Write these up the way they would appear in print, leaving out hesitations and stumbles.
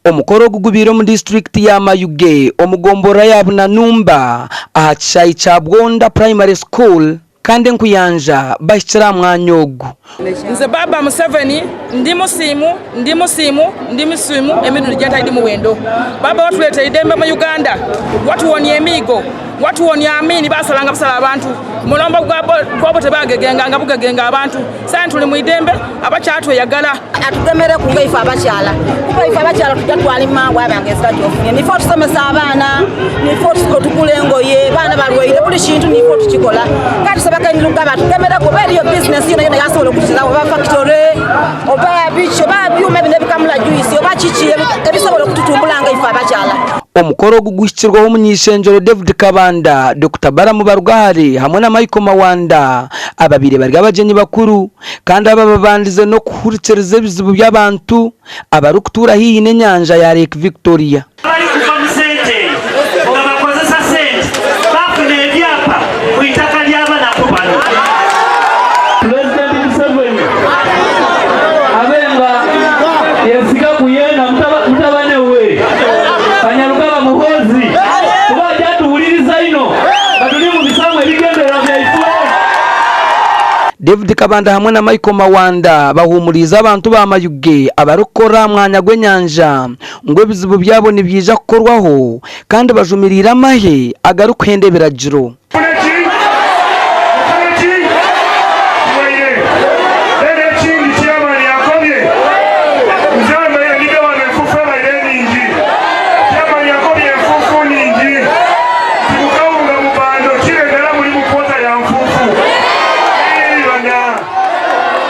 Omukoro ogu gubaire omu disiturikiti ya Mayuge omu gomborora ya Bunanumba aha kishaayi kya Bwonda Primary School kandi enkuyanja bahikire aha mwanya ogu. Nze Baaba Museveni ndi musiimu, ndi musiimu, ndi musiimu emirundi gyentaidi muwendo. Baaba watuleetera eidembe mu Uganda, watuwonia emiigo, watuwonia Amini basalanga busala abantu. Omulombo gwa Obote bagegenganga bugegenga abantu. Sani tuli mu idembe, abakyatweyagala. Atugemereku nga ife abakyala, kuba ife abakyala tujja twalima wabanga enzira gyofunye, nife otusomesa abaana, nife otugula engoye, baana balwaire, buli kintu nife otukikola. Nga tusaba Kainerugaba atugemereku, oba eriyo bizinesi yona yona yasobola okutuzirawo, oba factory, oba biki, oba byuma bino ebikamula juice, oba kiki ebisobola okututumbula nga ife abakyala. Omukoro ogu guhikirweho omuny'eishengyero David Kabanda, Dokita Balaam Barugahare hamwe na Michael Mawanda ababaire bari abagyenyi bakuru kandi aba babandize n'okuhurikiriza ebizibu by'abantu abarikutuura haihi n'enyanja ya Lake Victoria. Abalikuva mu sente eyo nga bakozesa sente bafuna ebyapa ku itaka ly'abanaku bano. Pulezidenti Museveni abe nga yesiga ku yeena mutabane we Kanyarugaba Muhoozi, kuba ajatuwuliriza ino nga tuli mu bisambu ebigendererwa byaife. David Kabanda hamwe na Michael Mawanda bahumuriize abantu ba Mayuge abarikukorera aha mwanya gw'enyanja ngu ebizibu byabo nibyija kukorwaho kandi bajumiriire amahe agarikuhenda ebiragiro.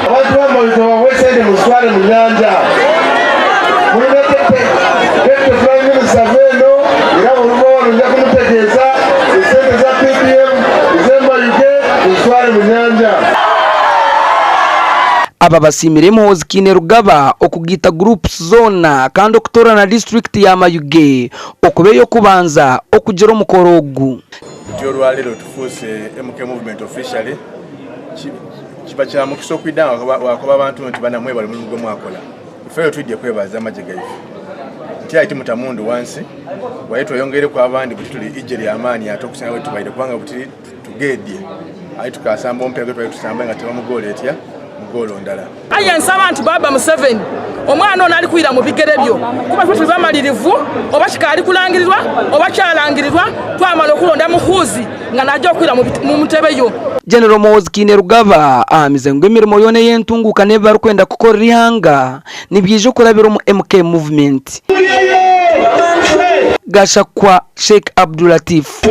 Abantu b'Amayuge babawe sente muzitwale mu nyanja. Mulina Deputy Prime Minister eno, era bw'oluva wano nja kumutegeeza esente za PPM ez'e Mayuge muzitwale mu nyanja. Aba basiimire Muhoozi Kainerugaba okugaita groups zoona kandi okutoorana disiturikiti ya Mayuge okuba ey'okubanza okugira omukoro ogu. Nti olwaleero tufuuse MK Movement officially, kiba kya mukisa okwidda nga wakoba abantu nti banamwebale omulimu gwe mwakola. Ifeyo twidye kwebaza amagye gaife nti ayi timutamundu wansi waye tweyongereku abandi buti tuli ijje lyamaanyi ate okusinga bwe tubaire, kubanga buti tugedye aye tukasamba omupiira gwe twali tusamba nga tebamugoola etya mugoolo ndala. Aye nsaba nti Baba Museveni omwana ono ali kwira mu bigere byo, kuba ffe tuli bamalirivu, oba kikaali kulangirirwa oba kyalangirirwa, twamala okulonda Muhoozi nga najja okwira mu ntebe yo. General Muhoozi Kainerugaba ahamize ngu emirimo yoona ey'entunguuka n'ebi barikwenda kukorera eihanga nibyija okurabira omu MK Movement. Gashakwa Sheikh Abdulatif.